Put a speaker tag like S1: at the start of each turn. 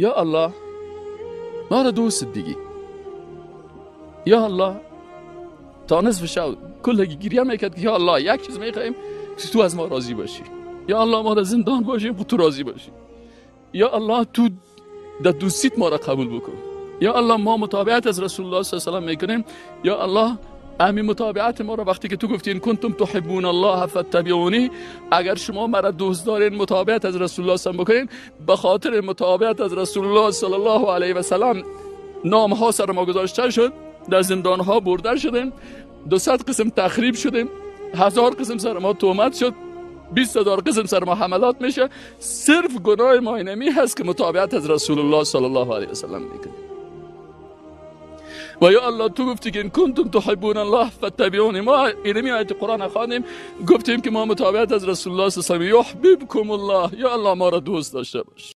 S1: یا الله ما را دوست بگی، یا الله. تا نصف شب کل گریه میکرد که یا الله یک چیز میخوایم که تو از ما راضی باشی، یا الله ما در زندان باشیم که تو راضی باشی، یا الله تو در دوستیت ما را قبول بکن، یا الله ما متابعت از رسول الله صلی الله علیه و سلم میکنیم، یا الله همین متابعت ما را وقتی که تو گفتین کنتم تحبون الله فاتبعونی، اگر شما مرا دوست دارین متابعت از رسول الله صلی الله علیه و سلم بکنین، به خاطر متابعت از رسول الله صلی الله علیه و سلم نام ها سر ما گذاشته شد، در زندان ها برده شدیم، 200 قسم تخریب شدیم، 1000 قسم سر ما تهمت شد، 20,000 قسم سر ما حملات میشه، صرف گناه ما اینمی هست که متابعت از رسول الله صلی الله علیه و سلم میکنیم. و یا الله تو گفتی که ان کنتم تحبون الله فاتبعونی، ما اینمی آیت قرآن خواندیم، گفتیم که ما متابعت از رسول الله صلی الله علیه و سلم، یحببکم الله، یا الله ما را دوست داشته باش.